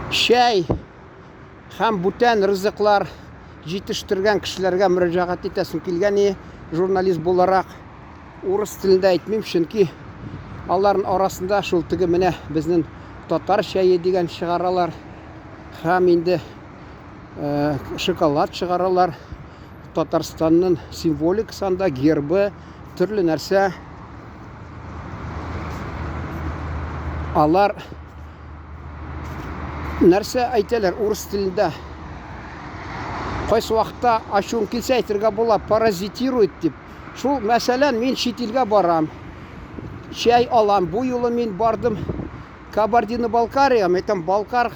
Чәй һәм бүтән ризыклар җитештергән кешеләргә мөрәҗәгать итәсем килгән и журналист буларак. Урыс телендә әйтмим, чөнки аларның арасында шул теге менә безнең татар чәе дигән чыгаралар һәм инде шоколад чыгаралар. Татарстанның символикасы анда, гербы, төрле нәрсә. Алар нәрсә әйтәләр урыс телендә? Кайсы вакытта ачуым килсә әйтергә була, паразитирует дип. Шул, мәсәлән, мин чит илгә барам, чәй алам. Бу юлы мин бардым Кабардино-Балкария, мин әйтәм, балкар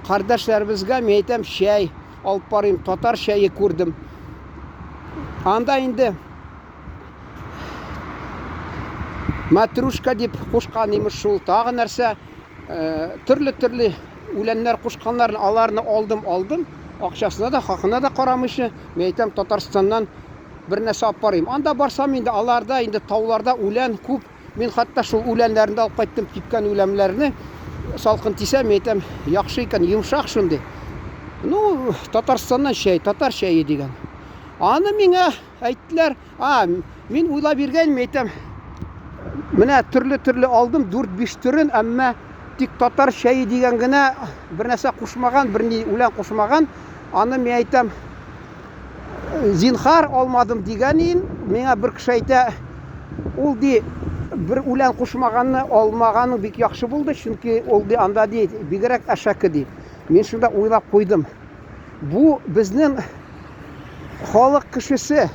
кардәшләребезгә, мин әйтәм, чәй алып барыйм, татар чәе күрдем. Анда инде матрюшка дип кушкан имеш шул, тагы нәрсә, төрле-төрле үләннәр кушканнар, аларны алдым, алдым, акчасына да, хакына да карамыйча, мин әйтәм, Татарстаннан бер нәрсә алып барыйм. Анда барсам инде аларда инде тауларда үлән күп. Мин хәтта шул үләннәрне дә алып кайттым, кипкән үләннәрне. Салкын тисә, мин әйтәм, яхшы икән, йомшак шундый. Ну, Татарстаннан чәй, татар чәе дигән. Аны миңа әйттеләр, а, мин уйлап йөргән, мин әйтәм, менә төрле-төрле алдым, 4-5 төрен, әмма тик татар чәе дигән генә бер нәрсә кушмаган, бер ни үлән кушмаган. Аны мин әйтәм, зинхар алмадым дигән ин, миңа бер кеше әйтә, ул ди, бер үлән кушмаганны алмаганың бик яхшы булды, чөнки ул ди анда ди бигрәк әшәке ди. Мин шунда уйлап куйдым. Бу безнең халык кешесе.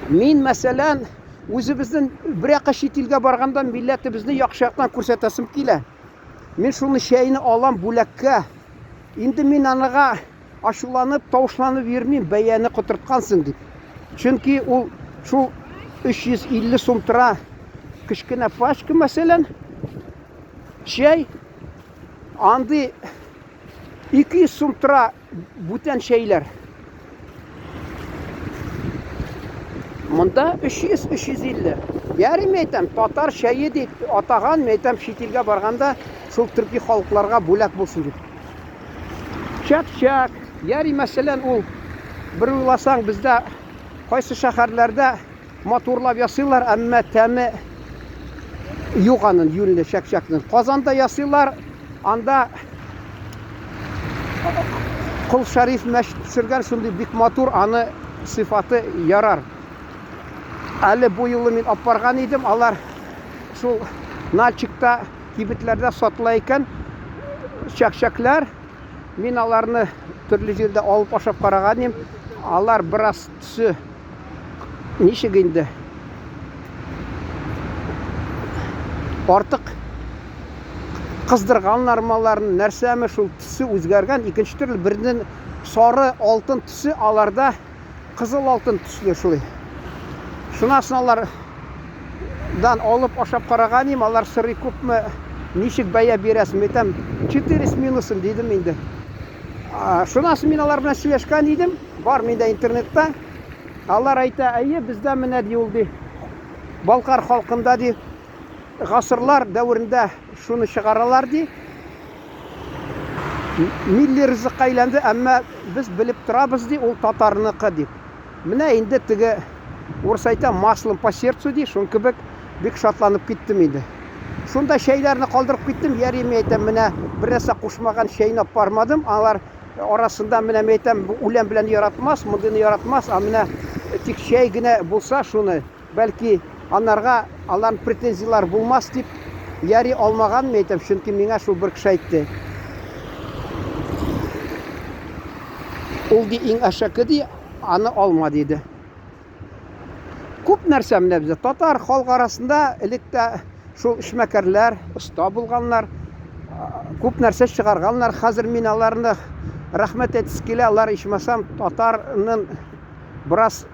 Мин, мәсәлән, үзебезнең бер якка чит илгә барганда милләтебезне яхшы яктан күрсәтәсем килә. Мин шуны чәйне алам бүләккә. Инде мин аныга ачуланып, тавышланып йөрмим, бәяне котырткансың дип. Чөнки ул шул 350 сум тора кечкенә пачка, мәсәлән, чәй, андый 200 сум тора бүтән чәйләр. Монда 300-350. Ярый, мин әйтәм, татар чәе дип атаган, мин әйтәм, чит илгә барганда шул төрки халыкларга бүләк булсын дип. Чак-чак. Ярый, мәсәлән, ул бер уйласаң, бездә кайсы шәһәрләрдә матурлап ясыйлар, әмма тәме юк анын юньле чәк-чәкнең. Казанда ясыйлар, анда Кол Шәриф мәчет төшергән шундый бик матур, аны сыйфаты ярар. Әле бу юлы мин алып барган идем, алар шул Нальчикта кибетләрдә сатыла икән чәк-чәкләр. Мин аларны төрле җирдә алып ашап караган идем. Алар бераз төсе ничек инде артык кыздырганнар маларын, нәрсәме шул төсе үзгәргән, икенче төрле бернең сары алтын төсе аларда кызыл алтын төсле шулай. Шунасын алар дан алып ашап караган идем, алар сорый күпме, ничек бәя бирәсең, әйтәм, 4 с минусом дидем инде. Шунасын мин алар белән сөйләшкән идем, бар миндә интернетта. Алар әйтә, әйе, бездә менә ди ул ди. Балкар халкында ди гасырлар дәверендә шуны чыгаралар ди. Милли ризыкка әйләнде, әмма без белеп торабыз ди, ул татарныкы дип. Менә инде теге урыс әйтә, маслом по сердцу ди, шун кебек бик шатланып киттем инде. Шунда чәйләрне калдырып киттем, яри мин әйтәм, менә бер нәрсә кушмаган чәйне алып бармадым, алар арасында менә мин әйтәм, бу үлән белән яратмас, мондыйны яратмас, а менә тик чәй генә булса шуны, бәлки анарга аларның претензияләр булмас дип яри алмаган мин әйтәм, чөнки миңа шул бер кеше әйтте. Ул ди иң әшәке ди, аны алма диде. Күп нәрсә менә бездә татар халык арасында элек тә шул эшмәкәрләр оста булганнар, күп нәрсә чыгарганнар. Хәзер мин аларны рәхмәт әйтәсе килә, алар ичмасам татарның бераз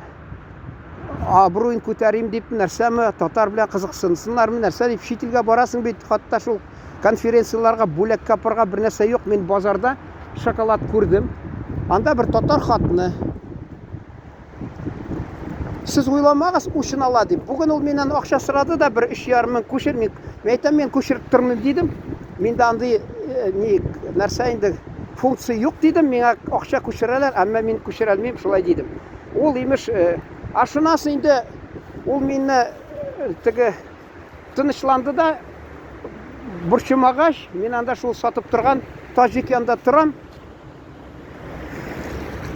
абруен күтәрим дип нәрсәме, татар белән кызыксынсыннармы, нәрсә дип чит илгә барасың бит, хәтта шул конференцияләргә бүләккә апарга бер нәрсә юк. Мин базарда шоколад күрдем. Анда бер татар хатыны Сез уйламагыз, үчен ала дип. Бүген ул миннән акча сорады да, бер 3,5 мең күчер. Мин әйтәм, мин күчереп тормыйм дидем. Миндә андый ни нәрсә инде функция юк дидем, миңа акча күчерәләр, әмма мин күчерә алмыйм, шулай дидем. Ул имеш, ә шуннан соң инде ул мине теге тынычланды да борчымагач, мин анда шул сатып торган таҗик янында торам.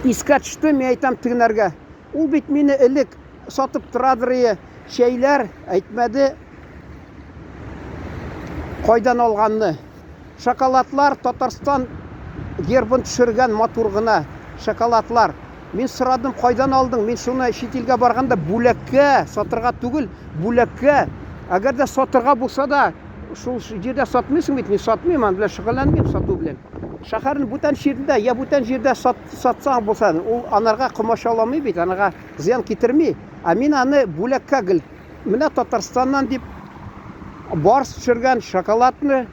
Искә төште, мин әйтәм тегенәргә. Ул бит мине элек сатып торадыр ие, чәйләр әйтмәде. Кайдан алганны. Шоколадлар Татарстан гербын төшергән матур гына шоколадлар. Мин сорадым, кайдан алдың? Мин шуны чит илгә барганда бүләккә, сатырга түгел, бүләккә. Әгәр дә сатырга булса да, шул җирдә сатмыйсың бит, мин сатмыйм, аның белән шөгыльләнмим сату белән. Шәһәрнең бүтән җирендә, я бүтән җирдә сат, сатсаң булса, ул анарга комачауламый бит, анарга зыян китерми. Ә мин аны бүләккә гел менә Татарстаннан дип барс төшергән шоколадны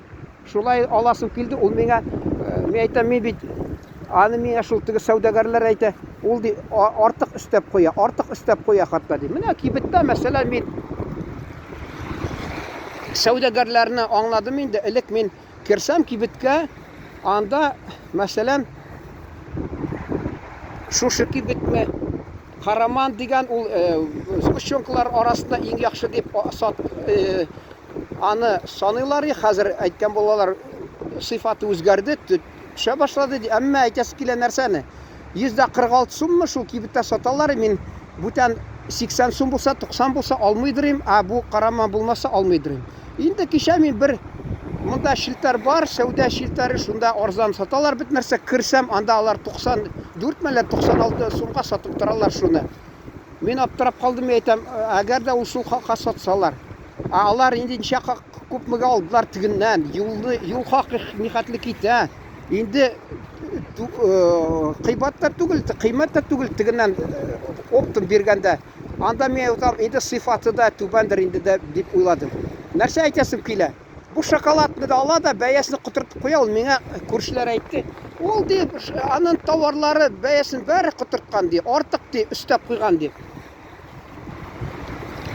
шулай аласым килде. Ул миңа, мин әйтәм, мин бит аны миңа шул теге сәүдәгәрләр әйтә, ул ди артык өстәп куя, артык өстәп куя хәтта ди. Менә кибеттә, мәсәлән, мин сәүдәгәрләрне аңладым инде. Элек мин керсәм кибеткә, анда, мәсәлән, шушы кибетме, Караман дигән ул сгущенкалар арасында иң яхшы дип сат, аны саныйлар. Хәзер әйткән булалар, сыйфаты үзгәрде, төшә башлады ди. Әмма әйтәсе килә нәрсәне? 146 суммы шул кибеттә саталар. Мин бүтән 80 сум булса, 90 булса алмыйдыр идем, ә бу караман булмаса алмыйдыр идем. Инде кичә мин бер монда челтәр бар, сәүдә челтәре, шунда арзан саталар бит нәрсә. Керсәм, анда алар 94 мәллә 96 сумга сатып торалар шуны. Мин аптырап калдым, мин әйтәм, әгәр дә ул шул хакка сатсалар. Ә алар инде ничә хак, күпмегә алдылар тегеннән, юлны, юл хакы нихәтле китә. Инде кыйбат та түгел, кыйммәт тә түгел тегеннән оптом биргәндә. Анда мин әйтәм, инде сыйфаты да түбәндер инде дә дип уйладым. Нәрсә әйтәсем килә? Бу шоколадны да ала да бәясен котыртып куя ул миңа күршеләр әйтте. Ул ди, аның товарлары бәясен бәре котырткан ди, артык ди, өстәп куйган ди.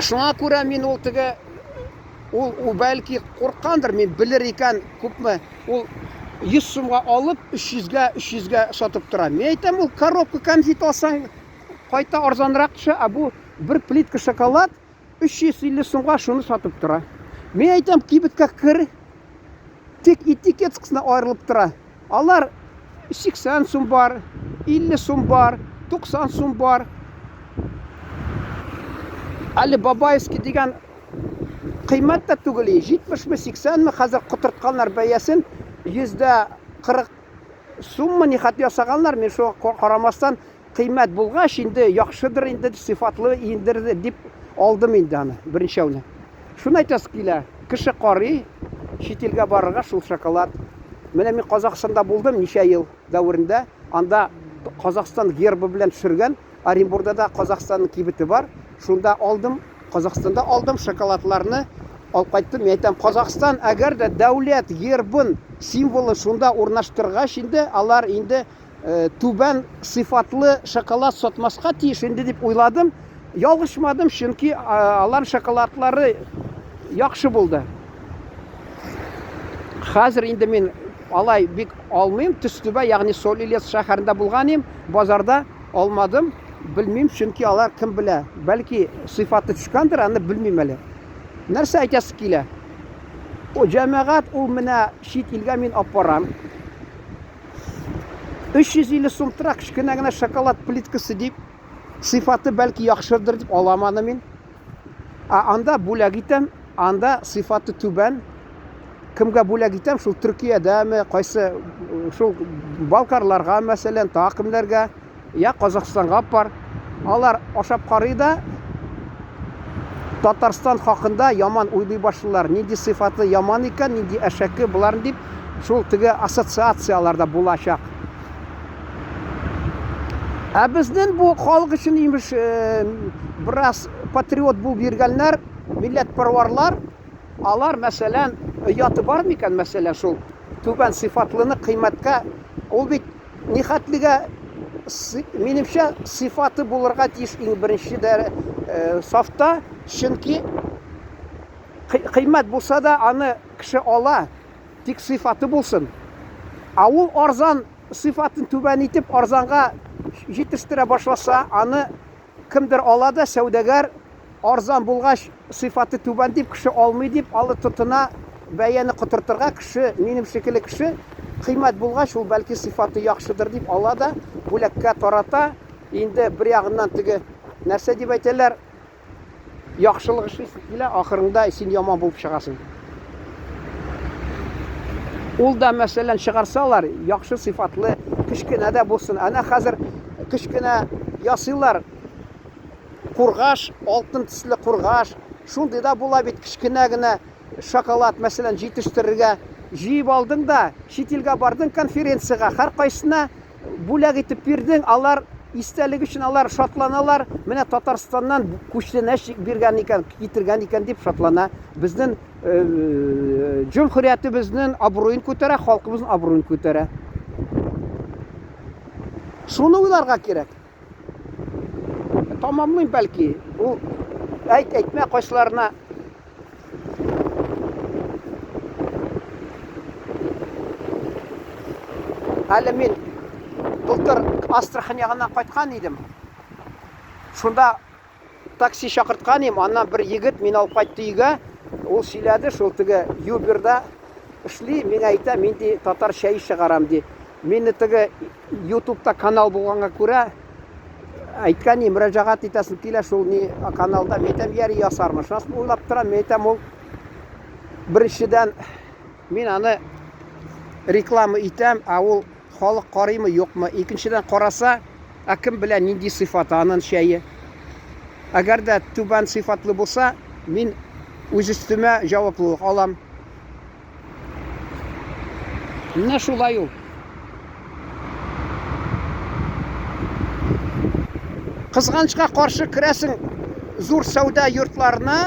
Шуңа күрә мин ул теге ул, ул бәлки курккандыр, мин белер икән күпме ул 100 сумга алып 300гә 300гә сатып тора. Мин әйтәм, ул коробка конфет алсаң Кайта арзанрак төшә, ә бу бер плитка шоколад 350 сумга шуны сатып тора. Мин әйтәм, кибеткә кер, тик этикеткасына аерылып тора. Алар 80 сум бар, 50 сум бар, 90 сум бар. Әле Бабаевский дигән кыйммәт тә түгел, 70 ме, 80 ме, хәзер котыртканнар бәясен 140 суммы нихәт ясаганнар, мин шуңа карамастан кыйммәт булгач, инде яхшыдыр инде, сыйфатлы индер дип алдым инде аны, беренчәүне. Шуны әйтәсе килә, кеше карый, чит илгә барырга шул шоколад. Менә мин Казахстанда булдым ничә ел дәверендә, анда Казахстан гербы белән төшергән, Оренбургда да Казахстанның кибете бар, шунда алдым, Казахстанда алдым шоколадларны, алып кайттым. Мин әйтәм, Казахстан әгәр дә дәүләт гербын, символын шунда урнаштыргач инде, алар инде түбән сыйфатлы шоколад сатмаска тиеш инде дип уйладым. Ялгышмадым, чөнки алар шоколадлары яхшы булды. Хәзер инде мин алай бик алмыйм. Төстүбә, ягъни Соль-Илецк шәһәрендә булган идем, базарда алмадым. Белмим, чөнки алар кем белә, бәлки сыйфаты төшкәндер, аны белмим әле. Нәрсә әйтәсе килә? О, җәмәгать, ул менә чит илгә мин апарам. 350 сум тора кечкенә генә шоколад плиткасы дип, сыйфаты бәлки яхшырдыр дип алам аны мин. Ә анда бүләк итәм, анда сыйфаты түбән. Кемгә бүләк итәм, шул Төркиядәме, кайсы шул балкарларга, мәсәлән, тагы кемнәргә, я Казахстанга апар. Алар ашап карый да, Татарстан хакында яман уйлый башлыйлар. Нинди сыйфаты яман икән, нинди әшәке болар дип, шул теге ассоциацияләрдә булачак. Ә безнең бу халык өчен имеш бераз патриот булып йөргәннәр, милләтпәрварлар, алар, мәсәлән, ояты бар микән, мәсәлән, шул түбән сыйфатлыны кыйммәткә, ул бит Нихәтлегә, минемчә, сыйфаты булырга тиеш иң беренче дә сафта, чөнки кыйммәт булса да аны кеше ала. Тик сыйфаты булсын. Ә ул арзан сыйфатын түбән итеп арзанга җитештерә башласа, аны кемдер ала да, сәүдәгәр арзан булгач, сыйфаты түбән дип кеше алмый дип, алы тотына бәяне котыртырга кеше, минем шикелле кеше, кыйммәт булгач, ул бәлки сыйфаты яхшыдыр дип ала да, бүләккә тарата. Инде бер ягыннан теге нәрсә дип әйтәләр, яхшылык эшлисең килә, ахырында син яман булып чыгасың. Ул да, мәсәлән, чыгарсалар, яхшы сыйфатлы, кечкенә дә булсын. Әнә хәзер кечкенә ясыйлар. Кургаш, алтын төсле кургаш. Шундый да була бит, кечкенә генә шоколад, мәсәлән, җитештерергә. Җыеп алдың да, чит илгә бардың конференциягә, һәркайсына бүләк итеп бирдең, алар истәлек өчен алар шатланалар. Менә Татарстаннан күчтәнәч биргән икән, китергән икән дип шатлана. Безнең э, җөмһүриятебезнең абруен күтәрә, халкыбызның абруен күтәрә. Шуны уйларга кирәк. Тамамлыйм бәлки. Ул әйт, әйтмә кайсыларына Әле мин былтыр Астрахань ягыннан кайткан идем. Шунда такси чакырткан идем, аннан бер егет мине алып кайтты өйгә. Ул сөйләде, шул теге Юберда эшли, миңа әйтә, мин ди татар чәе чыгарам ди. Мине теге Ютубта канал булганга күрә, әйткән ни, мөрәҗәгать итәсем килә шул ни каналда, мин әйтәм, яри ясармын. Шуннан соң уйлап торам, мин әйтәм, ул беренчедән мин аны реклама итәм, ә ул халык карыймы, юкмы? Икенчедән караса, ә кем белә нинди сыйфаты анын чәе. Әгәр дә түбән сыйфатлы булса, мин үз өстемә җаваплылык алам. Менә шулай ул. Кызганычка каршы керәсең зур сәүдә йортларына,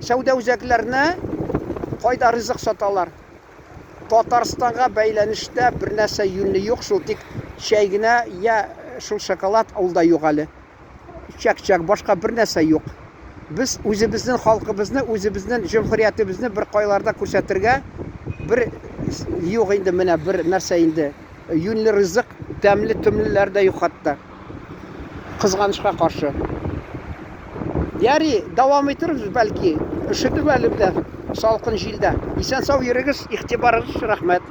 сәүдә үзәкләренә, кайда ризык саталар. Татарстанга бәйләнештә бер нәрсә юньле юк шул, тик чәй генә, я шул шоколад, ул да юк әле. Чәк-чәк, башка бер нәрсә юк. Без үзебезнең халкыбызны, үзебезнең җөмһүриятебезне бер кайларда күрсәтергә бер юк инде менә бер нәрсә инде. Юньле ризык, тәмле төмлеләр дә юк хәтта. Кызганычка каршы. Яри, дәвам итербез бәлки. Өшетеп әле дә салкын җилдә. Исән-сау йөрегез, игътибарыгыз өчен рәхмәт.